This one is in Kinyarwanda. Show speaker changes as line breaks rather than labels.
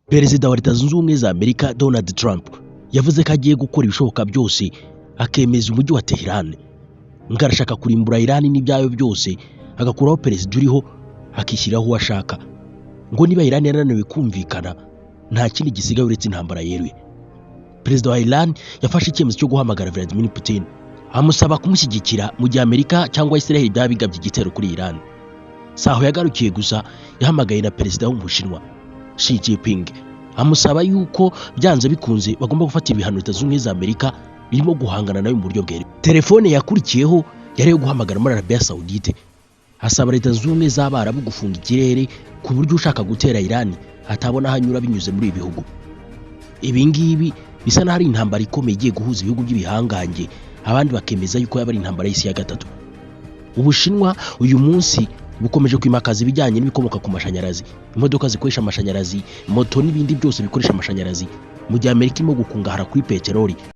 Perezida wa Leta Zunze Ubumwe za Amerika, Donald Trump, yavuze ko agiye gukora ibishoboka byose akemeza umujyi wa Tehran, ngo arashaka kurimbura Iran n'ibyayo byose, agakuraho perezida uriho akishyiraho uwo ashaka. Ngo niba Iran yarananiwe kumvikana, nta kindi gisigaye uretse intambara yeruye. Perezida wa Iran yafashe icyemezo cyo guhamagara Vladimir Putin, amusaba kumushyigikira mu gihe Amerika cyangwa Israel byaba bigabye igitero kuri Iran. Si aho yagarukiye gusa, yahamagaye na perezida w'Umushinwa Xi Jinping, amusaba yuko byanze bikunze bagomba gufata ibihano Leta Zunze Ubumwe za Amerika birimo guhangana nayo mu buryo bweruye. Telefone yakurikiyeho yari iyo guhamagara muri Arabia Saudite, asaba Leta Zunze Ubumwe z'Abarabu gufunga ikirere ku buryo ushaka gutera Iran atabona aho anyura binyuze muri ibi bihugu. Ibi ngibi bisa n'aho ari intambara ikomeye igiye guhuza ibihugu by'ibihangange, abandi bakemeza yuko yaba ari intambara y'isi ya gatatu. Ubushinwa uyu munsi bukomeje kwimakaza ibijyanye n'ibikomoka ku mashanyarazi, imodoka zikoresha amashanyarazi, moto n'ibindi byose bikoresha amashanyarazi, mu gihe Amerika irimo gukungahara kuri peteroli.